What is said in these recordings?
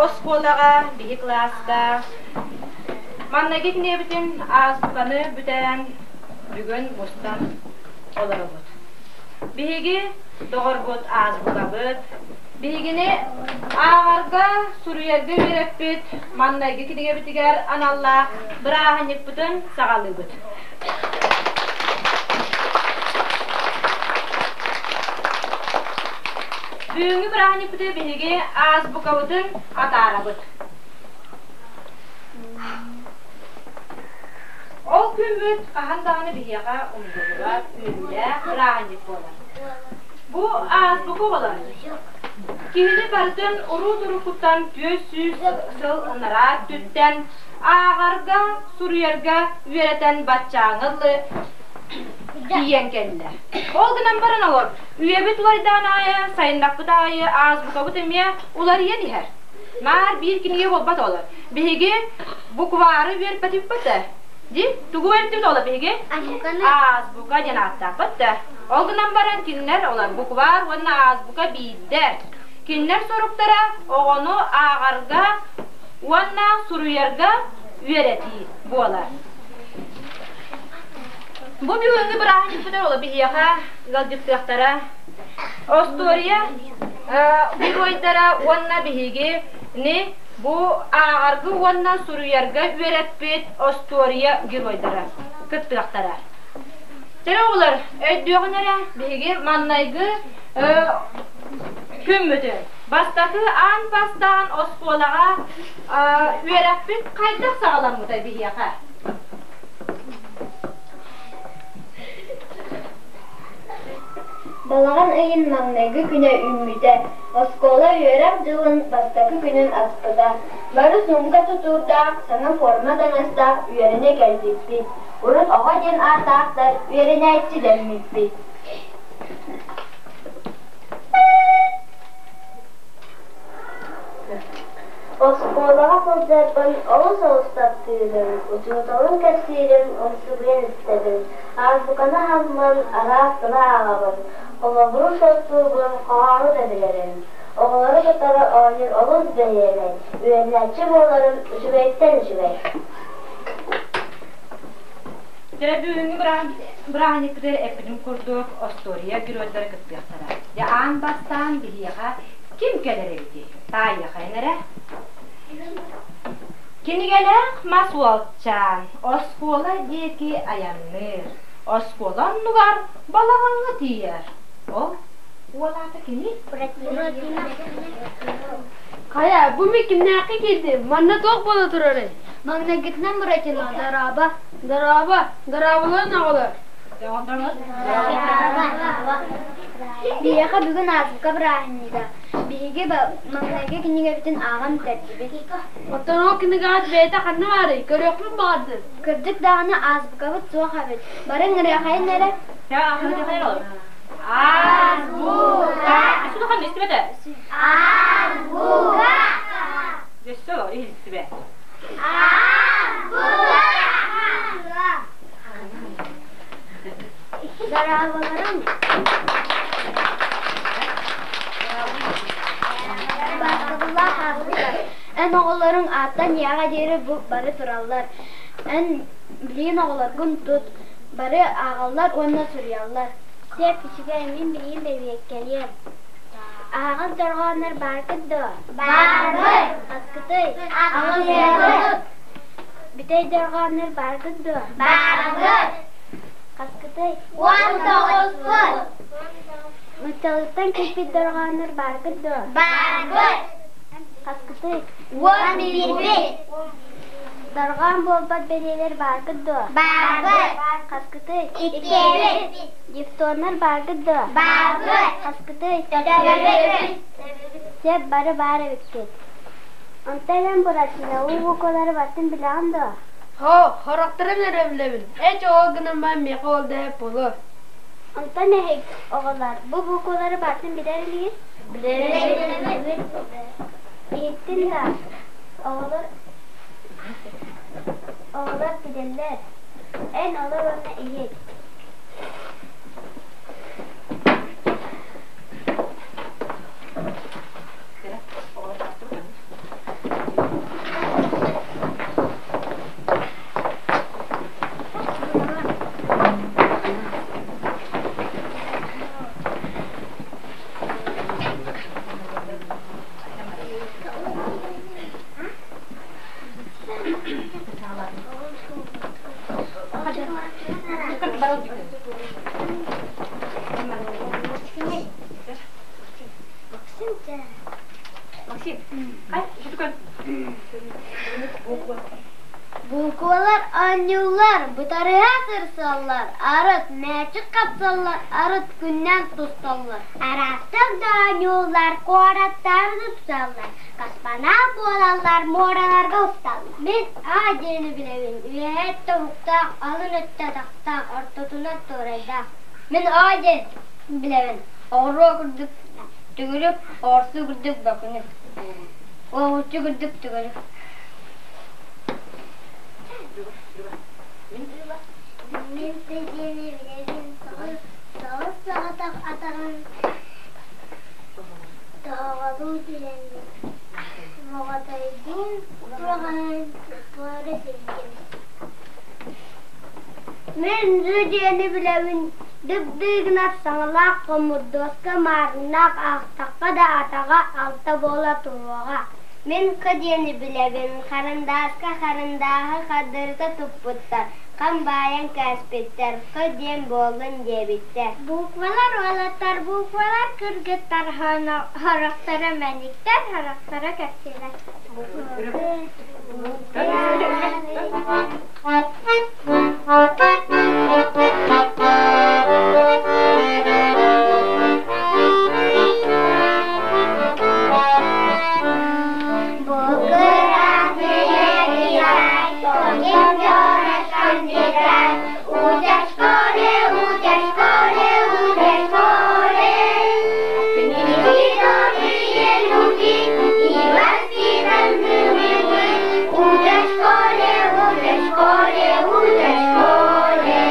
оскуолаҕа, биһи кылааска манныгы киниэбитин азбуканы бүтэрэн бүгүн мустан олоробут. Биһиги доҕорбут азбукабыт, биһигини ааҕарга, суруйарга үөрэппит манныгы кинигэбитигэр аналлаах бырааһынньыкпытын саҕалыыбыт. Бүгүҥҥү бырааһынньыкпытыгар биһиги азбукабытын атаарабыт. Ол күммүт хаһан даҕаны биһиэхэ умнуллубат үөрүүлээх бырааһынньык буолар. Бу азбука оҕолор киһини барытын уруу-туруккуттан 400 сыл ынараа өттүттэн ааҕарга, суруйарга үөрэтэн баччааҥҥа дылы тиийэн кэллэ. Ол гынан баран олор үйэбит уларыйдаан аайы, сайыннахпыт аайы азбукабыт эмиэ уларыйан иһэр. Наар биир кинигэ буолбат олор. Биһиги буквары үөрпэтиппит да. Ди тугу үөртүбүт олор биһиги? Азбука диэн ааттаахпыт да. Ол гынан баран кинилэр олор буквар уонна азбука биирдэр. Кинилэр соруктара оҕону ааҕарга уонна суруйарга үөрэтии буолар. Бу бүгүҥҥү бырааһынньыкпытыгар олор биһиэхэ ыалдьыттыахтара. Остуоруйа геройдара уонна биһигини бу ааҕарга уонна суруйарга үөрэппит остуоруйа геройдара кыттыахтара. Чэ оҕолор, өйдүөҕүн эрэ биһиги маннайгы күммүтүн. Бастакы аан бастаан оскуолаҕа үөрэхпит хайдах саҕаламмытай биһиэхэ? Балаҕан ыйын маҥнайгы күнэ үүммүтэ. Оскуола үөрэх дьылын бастакы күнүн аспыта. Бары суумка тутуурдаах, саҥа форма таҥастаах үөрэнэ кэлбиппит. Урут оҕо диэн ааттаахтар үөрэнээччи дэммиппит. Оскуолаҕа сылдьарбын олус-олус таптыырым, учууталым кэпсиирин умсугуйан истэбин, азбуканы аһаммын, араас тылы ааҕабын, холобуру суоттуубун, хоһоону да билэрим. Оҕолору кытары оонньуур олус бэһиэлэй, үөрэнээччи буоларым үчүгэйтэн үчүгэй. Дьэ, бүгүҥҥү бырааһынньыкпытыгар эппитим курдук, остуоруйа геройдара кыттыахтара. Дьэ, аан бастаан биһиэхэ ким кэлэр эбитий? Таайыахайын эрэ. Кинигэлээх мас уолчаан оскуола диэки айанныыр. Оскуола оннугар балаҕаҥҥа тиийэр. Ол уол аата кимий? Хайа, бу мин кимнээххэ киирдим? Манна туох буола турарый? Маҥнайгытынан Буратино, дорообо. Дорообо, дорооболорун оҕолор. Биһиэхэ бүгүн азбука бырааһынньыга. Биһиги маҥнайгы кинигэбитин ааҕан бүтэрдибит. Оттон ол кинигэҕит бэйэтэ ханна баарый? Көрүөхпүн баҕардым. Кырдьык даҕаны азбукабыт суох эбит. Бары ыҥырыахайын эрэ. Азбука! Истибэтэ? Азбука! Өссө иһиллибэт. Дорооболорум! Убаастабыллаах ааспыттар, эн оҕолоруҥ ааттан ийэҕэ диэри бу бары тураллар. Эн билигин оҕолоргун тут, бары ааҕаллар уонна суруйаллар. Сөп, үчүгэй, мин билигин бэбиэккэлиэм. Аһаҕас дорҕооннор бааргыт дуо? Баарбыт! Хаскытый? Аҕыйабыт! Бүтэй дорҕооннор бааргыт дуо? Баарбыт! Хаскытый? 19-пут! Нууччалыттан киирбит дорҕооннор бааргыт дуо? Баарбыт! Хаскытый? 11-бит! Дорҕоон буолбат бэлиэлэр бааргыт дуо? Баарбыт! Хаскытый? Иккиэбит! Дифтоннар бааргыт дуо? Баарбыт! Хаскытый? Төрөбүт! Сөп, бары баар эбиккит. Онтон эн Буратино уу буквалары барытын билэҕин дуо? Һоо, хорохторун эрэ билэбин. Эч оҕо гынан баран миэхэ ол да буолуо. Онтон эһиг, оҕолор, бу буквалары барытын билэр инигит? Билэбит. Иһиттин да, оҕолор оҕолор билэллэр. Эн олор уонна иһит. Максим, ай, что Буквалар оонньууллар, бытарыһа сырсаллар, арыт мээчик хапсаллар, арыт күннээн тусталлар. Араастык да оонньууллар, куораттары тупсаллар, космонавт буолаллар, муораларга усталлар. Мин А диэни билэбин, үөһэ өттө уһуктаах, алын өттө атахтаах, ортотунан туорайдаах. Мин А диэн билэбин, оҕуруо курдук төгүрүк, оҕурсуу курдук бөкүнүк, уоһуччу курдук төгүрүк. Мин диэни билэбин, соҕус соҕотох атаҕын тоһоҕолуу түһэммин, моҕотойдуун тураҕаһын туора сиргин. Мин Зы диэни билэбин, дып-дыыгынас саҥалаах хомурдуоска маарыннаах аахтахха да атаҕа алта буола туруоҕа. Мин К диэни билэбин, харандааска харандааһы хардырыта туппуттар, хам баайан кээспиттэр, К диэн буоллун диэбиттэр. Буквалар уолаттар, буквалар кыргыттар, сорохторо мэниктэр, сорохторо кэпсиилэр. Учат в школе, учат в школе, учат в школе. Книги добрые люди и воспитанными быть. Учат в школе, учат в школе, учат в школе.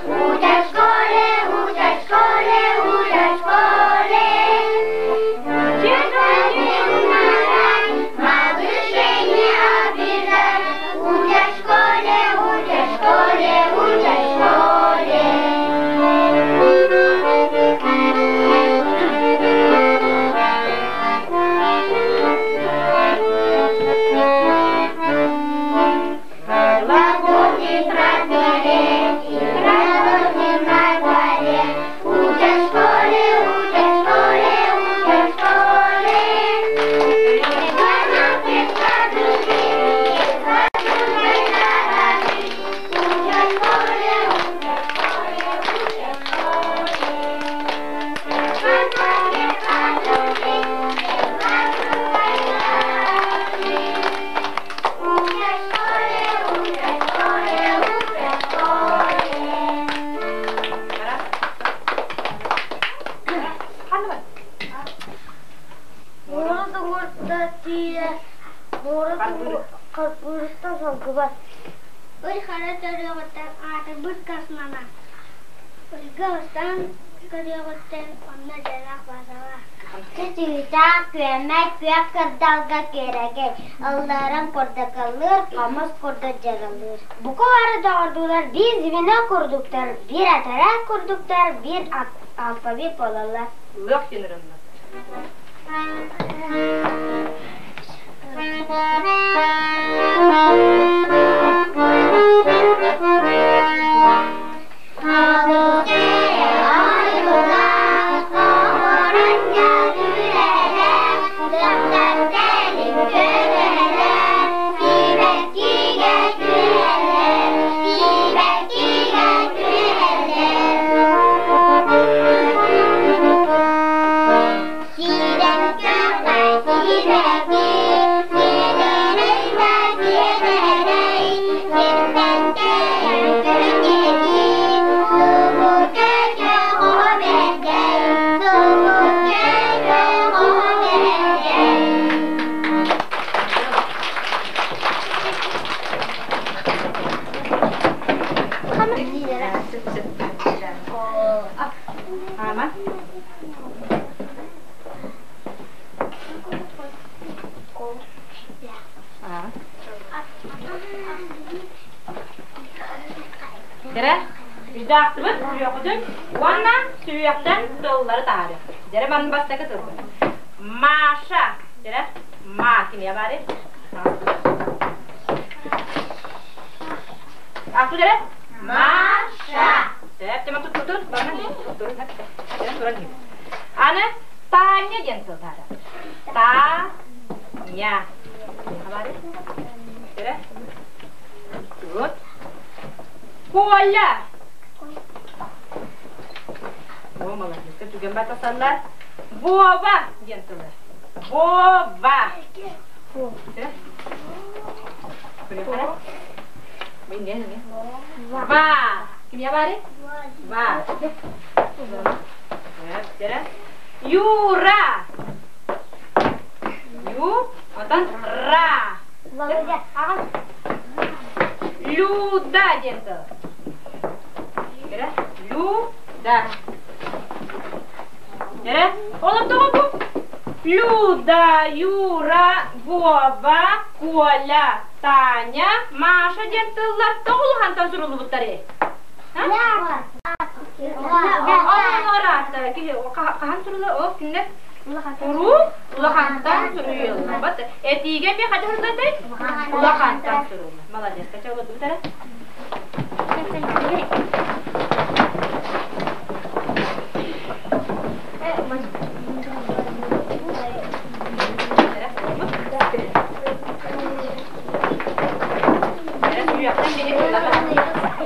Учат в школе, учат в школе, учат в школе. Учат не умножать, малышей не обижать. Учат в школе, учат в школе, учат в школе. Работник на дворе, работник на дворе. Учат в школе, учат в школе, учат в школе. Учат в школе, учат в школе, учат в школе. Учат в школе, учат в школе, учат в школе. Муора тоҥорто тиийэ, муора хаппыырыттан салгыбат. Ый хара төрүөҕүттэн аатырбыт космонавт. Ыйга устан көрүөҕүттэн онно дьарах базалаах. Чыычаах күөмэй күөх кырдалга күөрэгэй, ылларан курдакалыыр, хомус курдук дьаралыыр. Бука бары доҕордуулар биир звено курдуктар, биир этэрээт курдуктар, биир алфавит буолаллар. Лыах диэн ырынна. Ама? Дьэрэ, үсдаахтыбыт сүһүөххүтүн уонна сүһүөхтэн тыллары таһаарыах. Дьэрэ манна бастакы тылбыт. Маша. Дьэрэ, ма кимиэ баары? Ахту дьэрэ? Маша. Сөп, тема туттутун, барна туттурун, туран Аны Таня диэн тыл таһаарар. Та-ня. Баары? Дьэрэ? Тут. Коля! О, молодец. Түгэн батасаллар. Вова диэн тылы. Вова. Ва. Кимия бары? Ва. Юра. Ю, отон Ра. Люда диэн тыл. Люда. Эрэ, олордоҕо бу. Люда, Юра, Вова, Коля, Таня, Маша диэн тыллар тоҕо улахантан суруллубуттарый? Олор ааттара киһи хаһан суруллар ол кинилэр Уруу улахантан суруйуллубат. Этиигэ эмиэ хайдах суруллар Улахантан суруллар. Молодец, кача олордубут эрэ.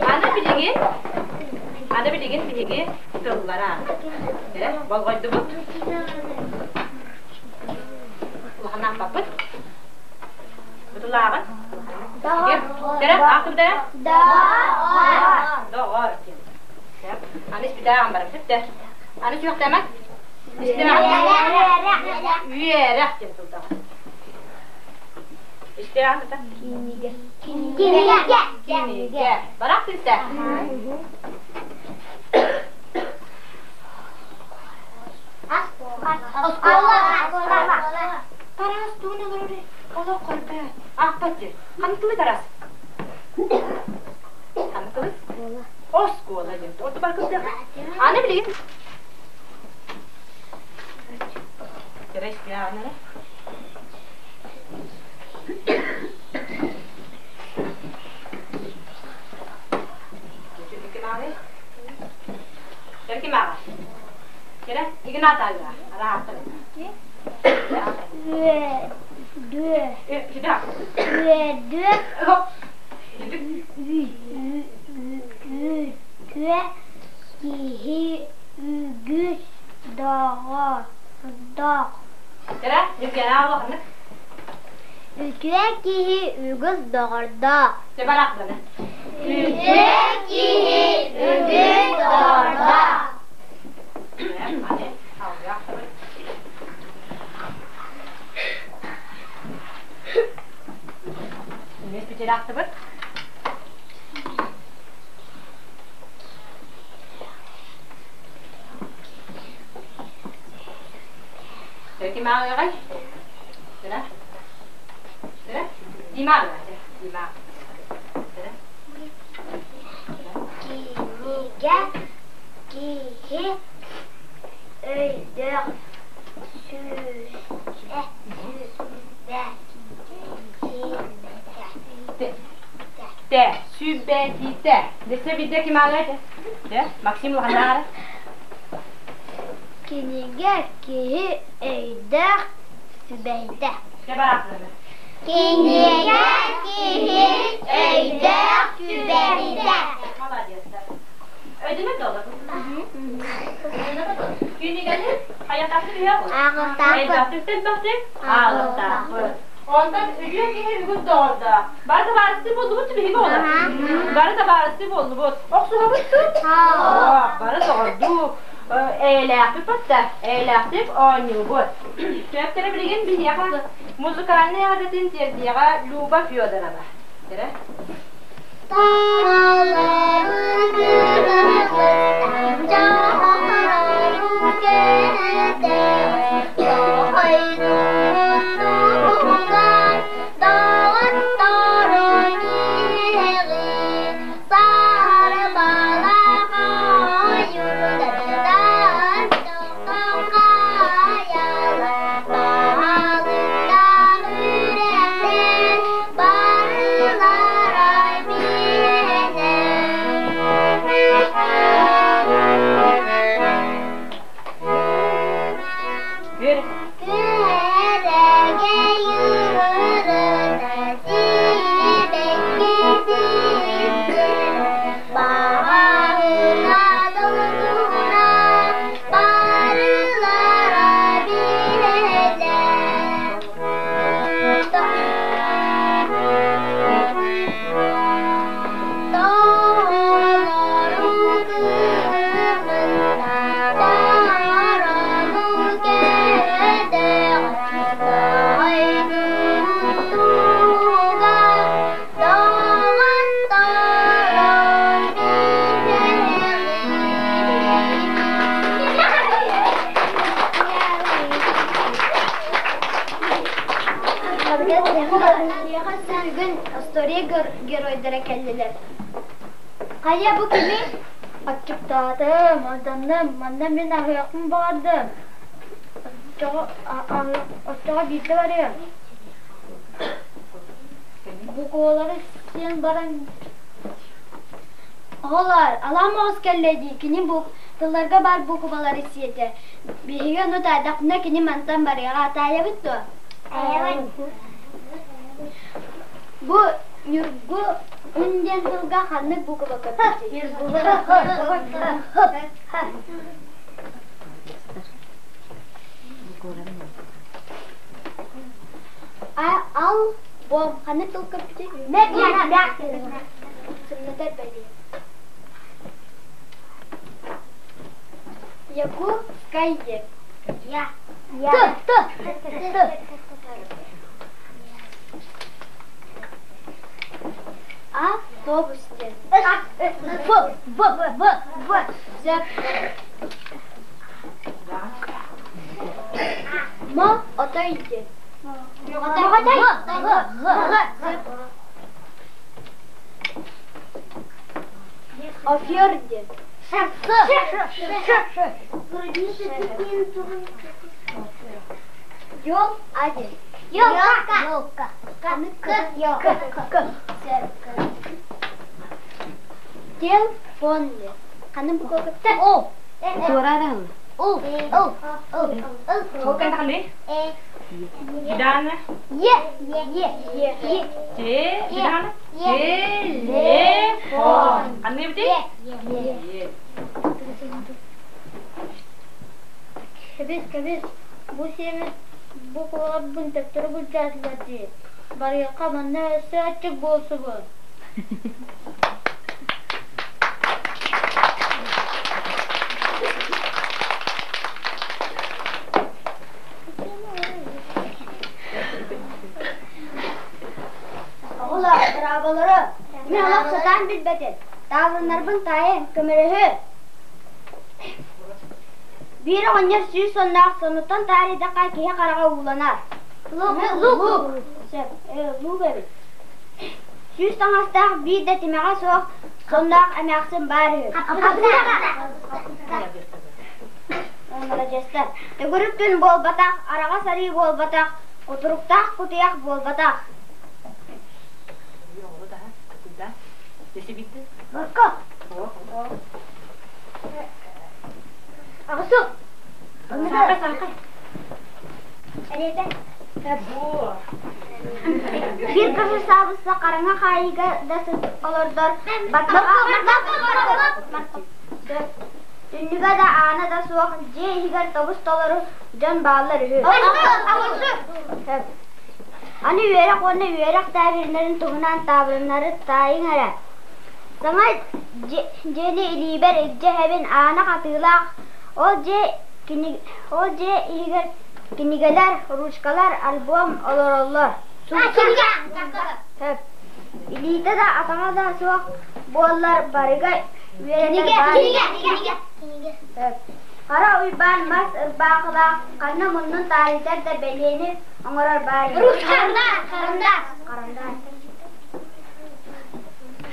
Аны билигин, аны билигин биһиги тыллара. Эрэ, болҕойдубут. Улахан аахпаппыт. Бутулааҕын. Дэрэ, аахтым дэрэ? Доҕор. Аны испитээҕин барам сөптө. Аны сүөхтэмэ. Үөрэх диэн тылдаҕа. Истээҕин кыта. Кинигэ. Кинигэ. Барах түстэ. Оскуола. Тарас тугун олорор олох көрбөт. Аахпат дии. Ханнык тылы Тарас? Ханнык тылы? Оскуола диэн. Орто бар кырдыаха. Аны билигин. Кэрэспианара. Ким ааҕар? Кэрэ, Игнат ааҕар. Арааттар. Үөдүө. Үөдүө. Үтүө киһи үгүс доҕордоох. Кэрэ, Евгения ааҕар Үтүө киһи үгүс доҕордоох. Дьэ бараахтана. Үтүө киһи үгүс доҕордоох. Эмиэ бүтэрээхтибит. Ким ааҕыаҕай? Кыра? Кыра? Дима ааҕыаҕа. Дима. Кыра? Кинигэ киһи өйдөөх сүрэ сүбэ Тэ, сүбэтитэ. Десе виде ким ааҕыа этэ? Дэ, Максим улаханнаары. Кинигэ киһи өйдөөх сүбэһитэ. Дэ бараахтана. Кинигэ киһи өйдөөх сүбэһитэ. Молодецтар. Өйдөнөр доллар. Кинигэни хайатаахтык иһэ Ааҕыахтаахпыт. Элбэхтик элбэхтик ааҕыахтаахпыт. Онтон үтүө киһи үгүс доҕордоох. Бары табаарыстыы буоллубут биһиги оҕолор. Бары табаарыстыы буоллубут. Охсуһабыт Бары доҕордуу эйэлээхпит батта, эйэлээхтик оонньуубут. Сөптөрө билигин биһиэхэ музыкальнай эҕэрдэтин тиэрдиэҕэ Люба Федорова. Кэрэ. бүгүн история геройдара кэллилэр. Хайа бу кими? Аччыктаатым, алданным, манна мин аһыахпын баҕардым. Оччоҕо, оччоҕо биирдэ барыам. Буквалары сиэн баран Оҕолоор, алаа моҕус кэллэ дии, кини бу тылларга баар буукубалары сиэтэ. Биһиги ону таайдахпына кини мантан барыаҕа таайабыт дуо? Бу Ньургу ун диэн тылга ханнык буква көппүтүй? Ал бом ханнык тыл көппүтүй? Сымнатар бэлиэ. Якутская. Я. Т, Т, Т. Автобус диэн. В, В, В, В. Сөп. Мо отой диэн. Моҕотой. В, В, В. Офер диэн. Ш, Ш, Ш. Ёл один. Ёлка. Ёлка. К. К. К. Телефон диэн. Ханнык буква Т. О. Туорараһын. У. У. У. Ол кэнтэхли? Э. Дана. Е. Е. Е. Е. Те. Дана. Е. Телефон. Ханны бити? Е. Е. Кэбис, кэбис, бу сиэмит бу куораппын төттөрү былдьаатылар дии. Барыахха манна өссө аччык буолсубун. Оҕолор, дорооболору! Мин олох сатаан билбэтим. Таабырыннарбын таайын, көмөлөһүө. Биир оҕонньор сүүс сонноох сонуттан таарыйдахха киһи хараҕа ууланар. Лук. Лук. Сөп, лук эбит. Сүүс таҥастаах биир да тимэҕэ суох сонноох эмээхсин баар үһү. Маладьыастар. Төгүрүк күн буолбатах, араҕас арыы буолбатах, кутуруктаах кутуйах буолбатах. Борко. Аҕысу. Саха, саха. Эриэтэ. Биир кыһыл саабысса хараҥа хаайыыга да олордор Түннүгэ да аана да суох дьиэ иһигэр тобус-толору дьон бааллар үһү. Аны үөрэх уонна үөрэх тээбириннэрин туһунан таабырыннары таайыҥ эрэ. Саҥа дьиэни илиибэр илдьэ иһэбин аана хатыылаах, ол дьиэ, ол дьиэ иһигэр кинигэлэр, ручкалар, альбом олороллор. Сөп. Илиитэ да атаҕа да суох буоллар барыга үөрэнэр баар. Сөп. Хара Уйбаан мас ырбаахылаах ханна муннун таарыйдар да бэлиэни оҥорор баар. Харандаас.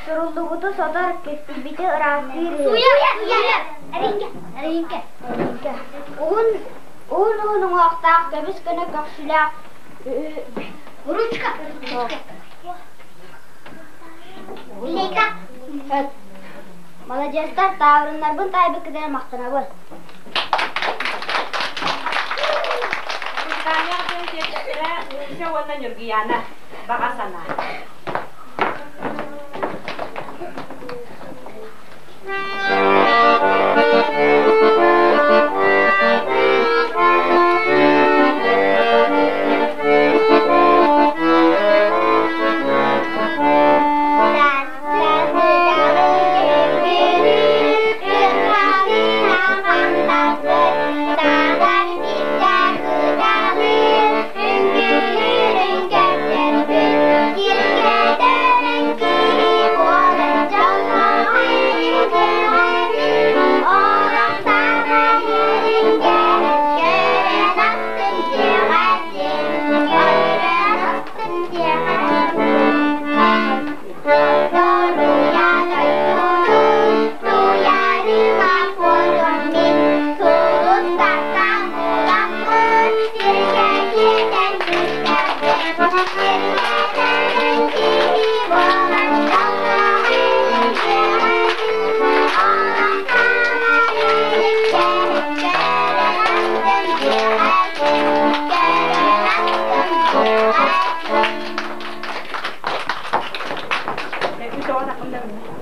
Суруллубуту сотор, киртийбити ыраастыыр үһү. Уһун уһун уҥуохтаах, көбүс көнө көхсүлээх Ручка. Лейка. Маладьыастар, таабырыннарбын таайбыккытыгар махтанабын. Таня сиэттэрэ Муся уонна Ньургуяна баҕа санаа.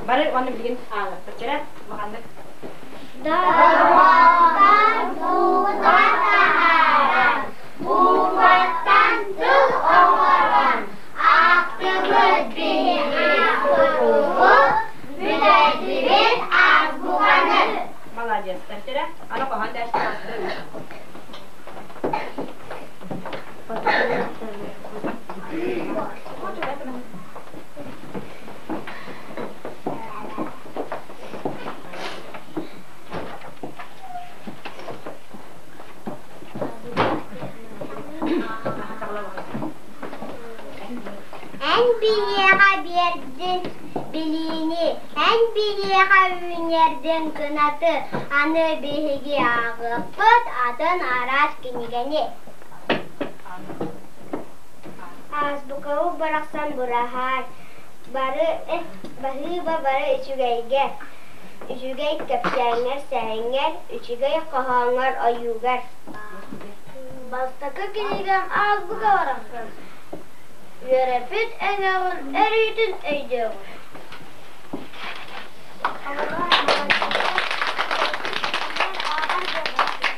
Бары уонна билигин ааҕыахпыт кэрэ улаханнык. Дорҕоонтон буква таһааран, букваттан тыл оҥорон, аахтыбыт биһиги суругу, бүтэрдибит азбуканы. Маладьыастар кэрэ. Аны хоһоон дээшти Эн биһиэхэ биэрдин билиини, эн биһиэхэ үүннэрдин кынаты, аны биһиги ааҕыахпыт атын араас кинигэни. Азбукабыт барахсан быраһаай, бары баһыыба бары үчүгэйгэ, үчүгэй кэпсээҥҥэр сэһэҥҥэр, үчүгэй хоһооҥҥор ойуугар. Бастакы кинигэм азбука барахсан. Үөрэппит эҥэҕин өрүүтүн өйдүөҕүм.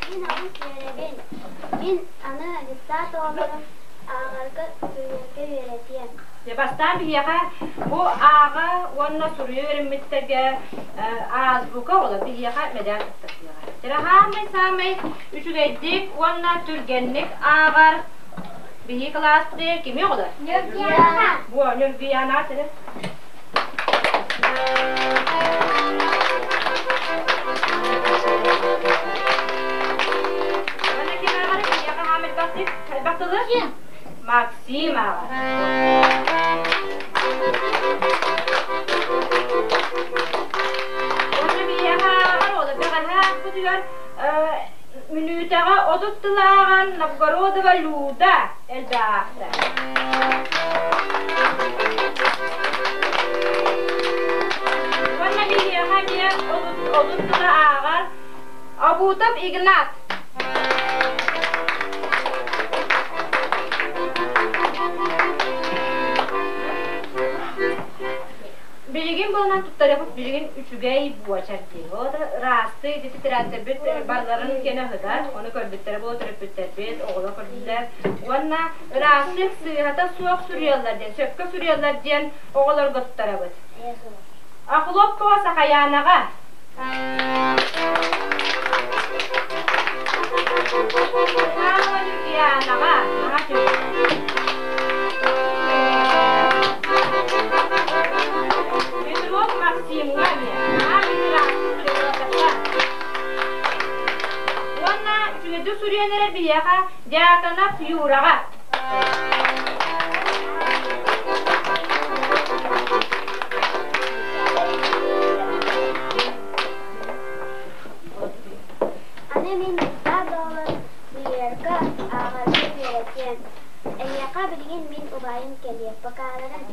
Мин олус үөрэбин. Мин аны дьыссаат оҕолорун ааҕарга, суруйарга үөрэтиэм. Дьэ, бастаан биһиэхэ бу ааҕа уонна суруйа үөрэммиттэргэ азбука оҕолор биһиэхэ мэдээр туттарыаҕа. Дьэ, саамай-саамай үчүгэйдик уонна түргэнник ааҕар биһиги кылааспытыгар кими оҕолор? Ньургуйаана. Бу Ньургуйаана сири. Уонна ким ааҕар? Кимиэхэ хаамай элбэх тылы? Максим ааҕар. Уонна биһиэхэ ааҕар ол бэҕэһээ ааспытыгар мүнүүтэҕэ 30 тыл ааҕан Новгородова Люда элбэх аахта. Уонна биһиэхэ эмиэ 30 тылы ааҕар Абутов Игнат. Билигин буолан туттарабыт билигин үчүгэй буочар дии. Ол ыраастыы ити тетрадьтарбыт барыларын кэнэ ыһытар, ону көрбүттэрэ буолуо төрөппүттэрбит, оҕолор көрдүлэр. Уонна ыраастык сыыһата суох суруйаллар диэн, сөпкө суруйаллар диэн оҕолорго туттарабыт. Охлопкова Сахаянаҕа. Михайлова Ньургуянаҕа. Петров Максимҥа эмиэ. Уонна үчүгэйдик суруйан эрэр биһиэхэ Дьяконов Юраҕа. Аны мин дьыссаат буолан суруйарга, ааҕарга үөрэтиэм. Эйиэхэ билигин мин убайым кэлиэ, покаларын.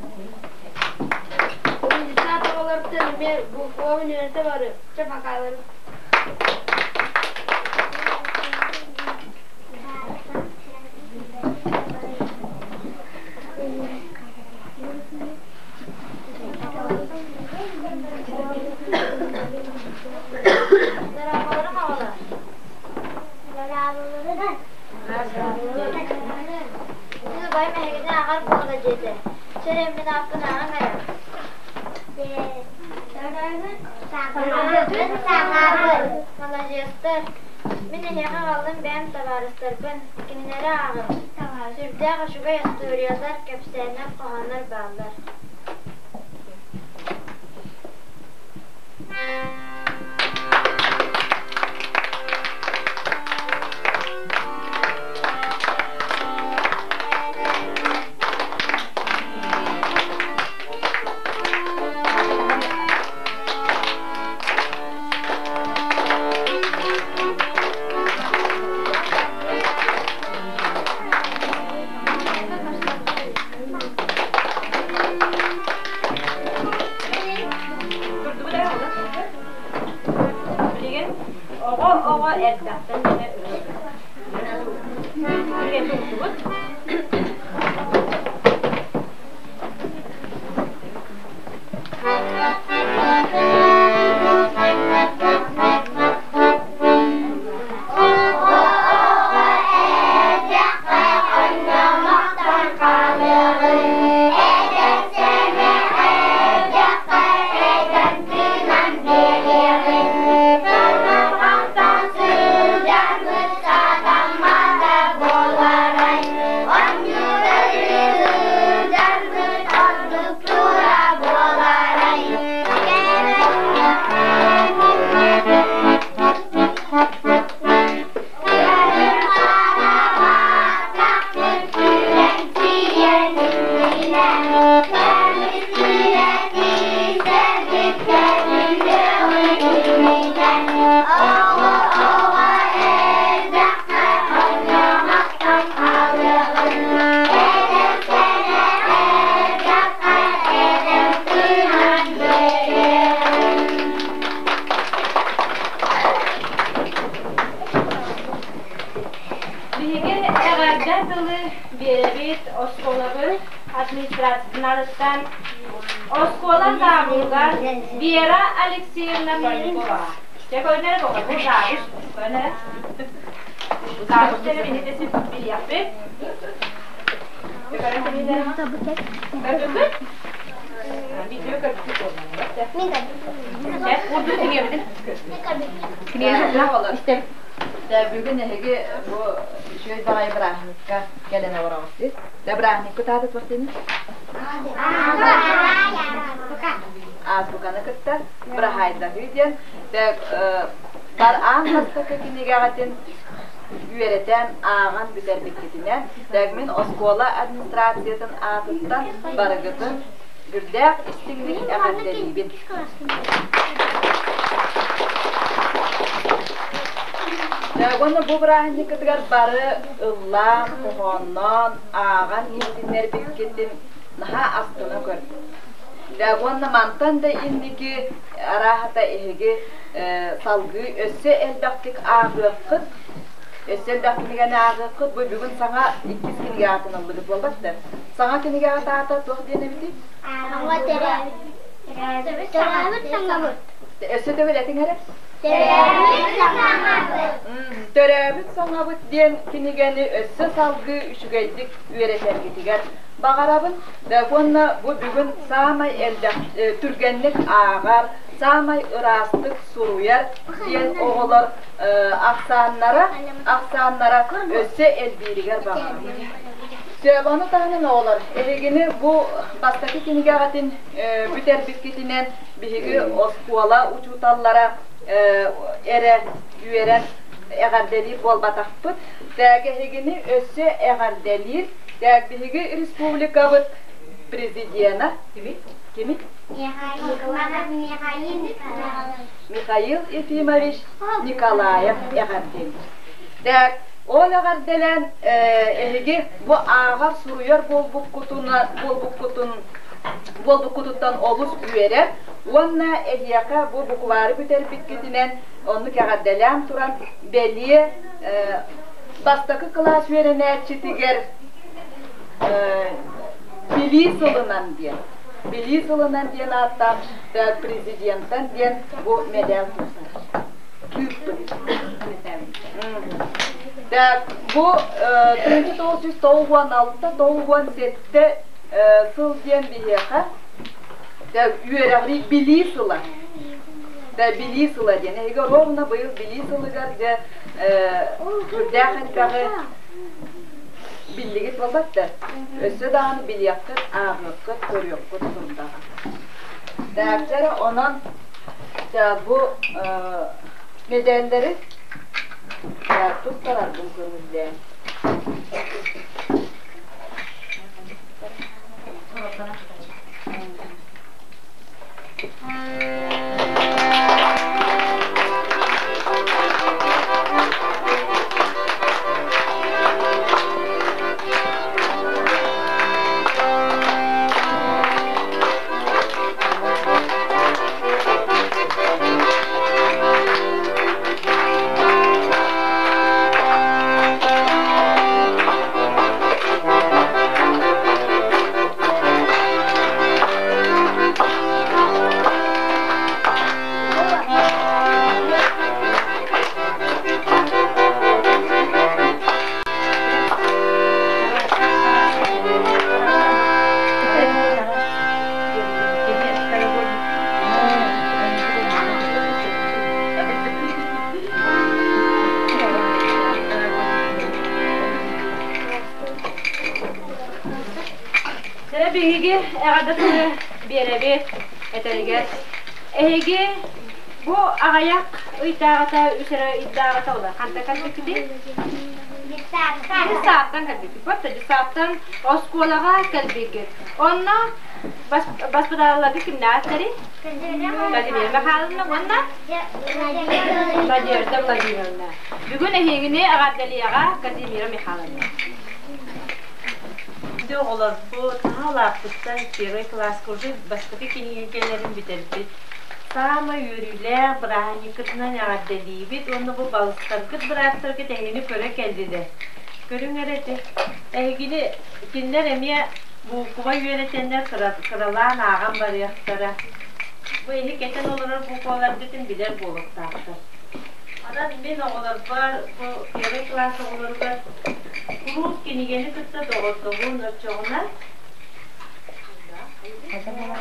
Дьыссаат оҕолоруттан эмиэ буквабын үөрэтэ барыам. Чэ, покаларын. Дорооболоруҥ оҕолор. Дорооболорунан. Мин убайым эһигини ааҕар буолла диэтэ. Чэ эрэ мин ааппын ааҕыҥ эрэ. Саҥабын, саҥабын. Маладьыастар. Мин эһиэхэ аҕаллым бэйэм табаарыстарбын. Кинилэри ааҕыҥ. Сүрдээх үчүгэй остуоруйалар, кэпсээннэр, хоһооннор бааллар. Билигин оҕо-оҕо эрдэхтэн гына Билигин туттубут. Биһиги эҕэрдэ тылы биэрэбит оскуолабыт администрациятыттан оскуола завугар Вера Алексеевна Полякова. Дьэ көрүнэрэ буолла, бу завуч көрүнэрэ. Завуч диэн билиэхпит. Көрдүкүт? Видео көрдүкүт Бүгүн эһиги бу үчүгэй баҕайы бырааһынньыкка кэлэн олороҕут дии. Дэ бырааһынньыккыт аата туох диэний? Азбуканы кытта быраһаайдаһыы диэн бар аан бастакы кинигэҕитин үөрэтэн, ааҕан бүтэрбиккитинэн, мин оскуола администрациятын аатыттан барыгытын үрдээх истиҥник эҕэрдэлиибин. Уонна бу бырааһынньыккытыгар бары ыллаан, хоһоонноон, ааҕан иһитиннэрбиккитин наһаа астына көрдүм. Уонна мантан да инники арааһата эһиги салгыы өссө элбэхтик ааҕыаххыт, өссө элбэх кинигэни ааҕыаххыт. Бу бүгүн саҥа иккис кинигэ аатын ыллыгыт буолбат да? Саҥа кинигэ аата туох диэн эбитий? Төрөөбүт саҥабыт. Өссө төгүл этиҥ эрэ. Төрөөбүт саҥабыт. Төрөөбүт саҥабыт диэн кинигэни өссө салгыы үчүгэйдик үөрэтэргитигэр баҕарабын. Уонна бу бүгүн саамай элбэх түргэнник ааҕар, саамай ыраастык суруйар диэн оҕолор ахсааннара ахсааннара өссө элбииригэр баҕарабын. Ону таһынан оҕолор, эһигини бу бастакы кинигэҕитин бүтэрбиккитинэн биһиги оскуола учууталлара эрэ үөрэн эҕэрдэлиир буолбатахпыт. Тээк эһигини өссө эҕэрдэлиир. Тээк биһиги республикабыт президена кими? Кими? Михаил Ефимович Николаев эҕэрдэлиир. Тээк ол эҕэрдэлээн эһиги бу ааҕар суруйар буолбуккутун буолбуккутуттан олус үөрэр уонна эһиэхэ бу буквары бүтэрбиккитинэн оннук эҕэрдэлээн туран бэлиэ бастакы кылаас үөрэнээччитигэр Билии сылынан диэн Билии сылынан диэн ааттаах президентэн диэн бу мэдээл тупсарар. Так, бу 1996-97 сыл диэн биһиэхэ үөрэҕи билии сыла. Билии сыла диэн. Эһиги ровно быйыл билии сылыгар дьэ үрдээх элбэҕи биллигит буолбат да. Өссө даҕаны билиэххит, ааҕыаххыт, көрүөххүт турдаҕа. Так, онон бу мэдээллэри туттарарбын көҥүллээн. Дьэ биһиги эҕэрдэ тылы биэрэбит этэригэр. Эһиги бу аҕыйах ыйдааҕыта, үс эрэ ыйдааҕыта улахан да кэлбиккитий? Десааттан кэлбиккит. Бопта десааттан оскуолаҕа кэлбиккит. Онно баспытаалларга кимнээхтэри? Казимира Михайловна уонна Надежда Владимировна. Бүгүн эһигини эҕэрдэлиэҕэ Казимира Михайловна. Дьэ оҕолорбут наһаа улааппыттар первый класска уже бастакы кинигэлэрин бүтэрбит. Саамай үөрүүлээх бырааһынньыккытынан эҕэрдэлиибит уонна бу балыстаргыт бырааттаргыт эһигини көрө кэллилэр. Көрүҥ эрэ ити. Эһигини кинилэр эмиэ буукуба үөрэтэннэр кыралаан ааҕан барыахтара. Бу эһи кэтэн олорор буукубаларгытын билэр буолуохтаахтар. Онон мин оҕолорбор бу первый класс оҕолоругар куруук кинигэни кытта доҕордоһуун оччоҕуна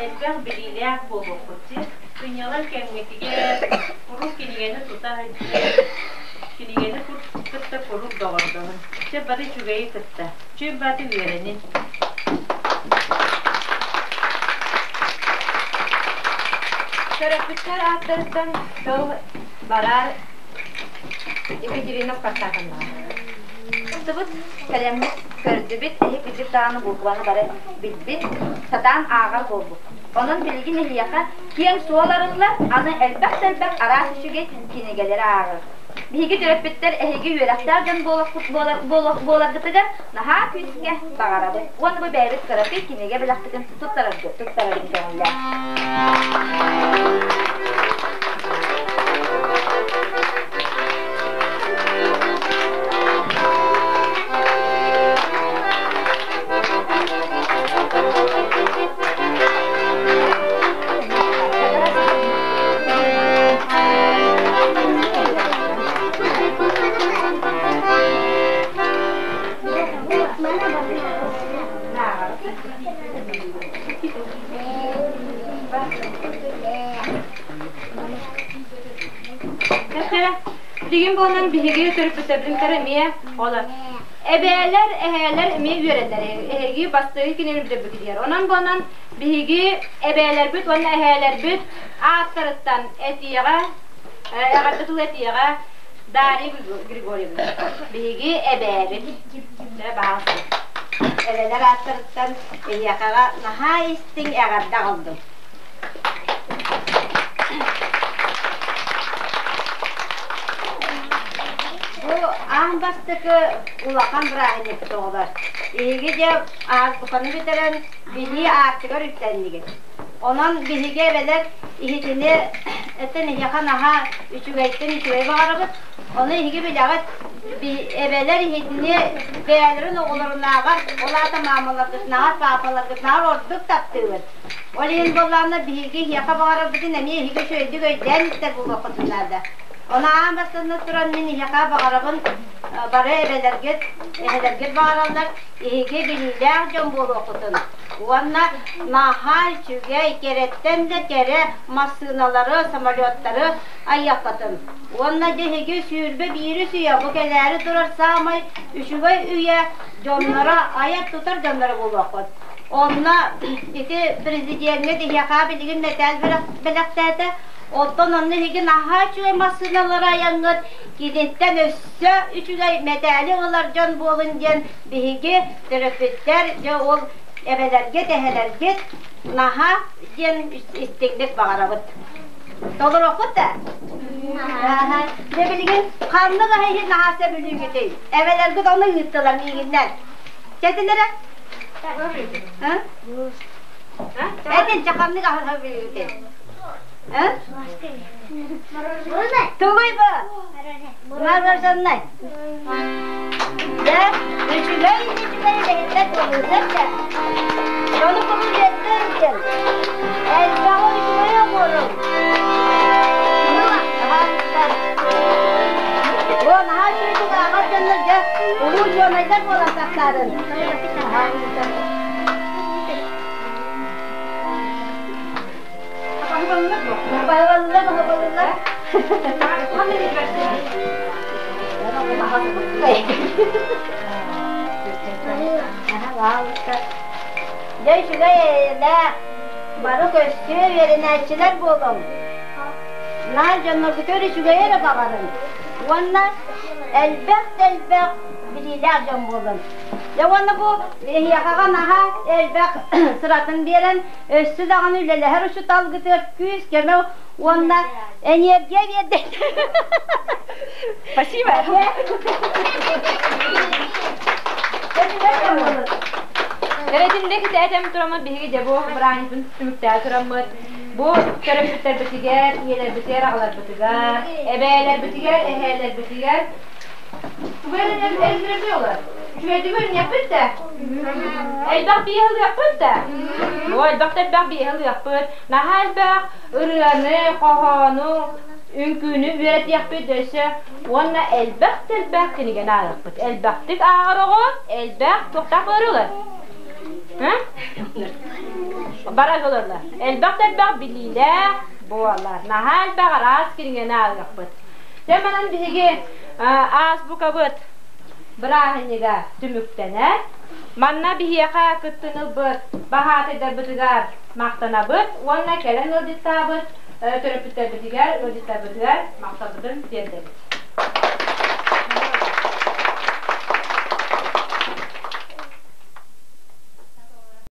элбэх билиилээх буолуоххут дии. Сынньалаҥ кэмҥитигэр куруук кинигэни тута сылдьыы, кинигэни кытта куруук доҕордоһун. Чэ бары үчүгэйи кытта. Чүм баты үөрэнин. Төрөппүттэр ааттарыттан тыл барар Екатерина Спартаковнаҕа. Ылтыбыт, кэлэммит, көрдүбүт, эһи кырдьык даҕаны буукубаны бары билбит, сатаан ааҕар буолбут. Онон билигин эһиэхэ киэҥ суол арыллар, аны элбэх-элбэх араас үчүгэй кинигэлэри ааҕар. Биһиги төрөппүттэр эһиги үөрэхтээх дьон буоларгытыгар наһаа күүскэ баҕарабыт. Уонна бу бэйэбит кыракый кинигэ бэлэхпитин туттараргыт, туттараргыт көҥүллээх. Билигин буолан биһиги төрөппүттэрбин эмиэ олор. Эбээлэр, эһээлэр эмиэ үөрэллэр. Эһиги бастакы кинини билэрбитигэр. Онон буолан биһиги эбээлэрбит уонна эһээлэрбит ааттарыттан этиэҕэ, эҕэрдэ тыл этиэҕэ Дарья Григорьевна. Биһиги эбээбит. Баҕалаах. Эбэлэр ааттарыттан эһиэхэҕэ наһаа истиҥ эҕэрдэ аҕаллым. Бу аан бастакы улахан бырааһынньык оҕолор. Эһиги дьэ азбуканы бүтэрэн билии аартыгар үктэннигит. Онон биһиги эбэлэр иһитини эттэн эһиэхэ наһаа үчүгэйтэн үчүгэй баҕарабыт. Ону эһиги билэҕит, эбэлэр иһитини бэйэлэрин оҕолорунааҕар, ол аата маамаларгытынааҕар, паапаларгытынааҕар ордук таптыыбыт. Ол иһин буоллаҕына биһиги эһиэхэ баҕарарбытын эмиэ эһиги үчүгэйдик өйдөөн истэр буолуоххутун наада. Ону аан бастакынан туран мин эһиэхэ баҕарабын бары эбэлэргит, эһэлэргит баҕараллар эһиги билиилээх дьон буолуоххутун уонна наһаа үчүгэй, кэрэттэн да кэрэ массыыналары, самолеттары айыаххытын. Уонна дьэ эһиги 21-с үйэ бу кэлээри турар саамай үчүгэй үйэ дьонноро айар-тутар дьонноро буолуоххут. Онно ити президеҥҥэ биһиэхэ билигин мэтээл бэлэхтээтэ. Оттон онно эһиги наһаа үчүгэй массыыналары айаҥҥыт, киниттэн өссө үчүгэй мэтээли ылар дьон буолун диэн биһиги төрөппүттэр дьэ ол эбэлэргит, эһэлэргит наһаа диэн истиҥник баҕарабыт. Толоруоххут да? Дьэ билигин ханнык аһы иһин наһаа сөбүлүүгүтүй? Эбэлэргит ону ыыттылар миигиннэн. Чэтин эрэ? Этин чэ ханнык аһы сөбүлүүгүтүй? Тугуй бу? Мороженое. Дьэ, үчүгэй үчүгэй бэйэтэ буолуутар да. Ону куруук диэн. Элбэҕи үчүгэй оҥорун. О, наһаа үчүгэйдик ааҕар дьоннор дьэ улуу учуонайдар буолан тахсаарын. Баһылаллар, баһылаллар. Дьэ үчүгэй эйэлээх, бары көстүө үөрэнээччилэр буолуҥ. Наар дьонноргутугар үчүгэйи эрэ баҕарыҥ. Уонна Элбэх да элбэх билиилээх дьон буоллун. Дьэ уонна бу эһиэхэҕэ наһаа элбэх сыратын биэрэн, өссө даҕаны үлэлэһэр учууталгытыгар күүс-көмө уонна энергия биэрдэ. Спасибо. Эретинде китээтэм тураммыт биһиги дьэ бу быраанньыппын түмүктээн тураммыт бу төрөппүттэрбитигэр, ийэлэрбитигэр, аҕаларбытыгар, эбээлэрбитигэр, эһээлэрбитигэр тугу эрэнэр олор? Үчүгэйдик өрүнүөхпүт да? Элбэх биэ ылыахпыт да? Оо, элбэх да элбэх биэ ылыахпыт. Наһаа элбэх ырыаны, хоһоону, үҥкүүнү үөрэтиэхпит өссө уонна элбэх да элбэх кинигэни ааҕыахпыт. Элбэхтик ааҕар оҕо элбэх туохтаах барар Барар ылаллар. Элбэх да элбэх билиилээх буолар. Наһаа элбэх араас кинигэни ааҕыахпыт. Дьэ манан биһиги азбукабыт бырааһынньыга түмүктэнэр. Манна биһиэхэ кыттыны ылбыт баһаатайдарбытыгар махтанабыт уонна кэлэн ыалдьыттаабыт төрөппүттэрбитигэр, ыалдьыттарбытыгар махталбытын тиэрдэбит.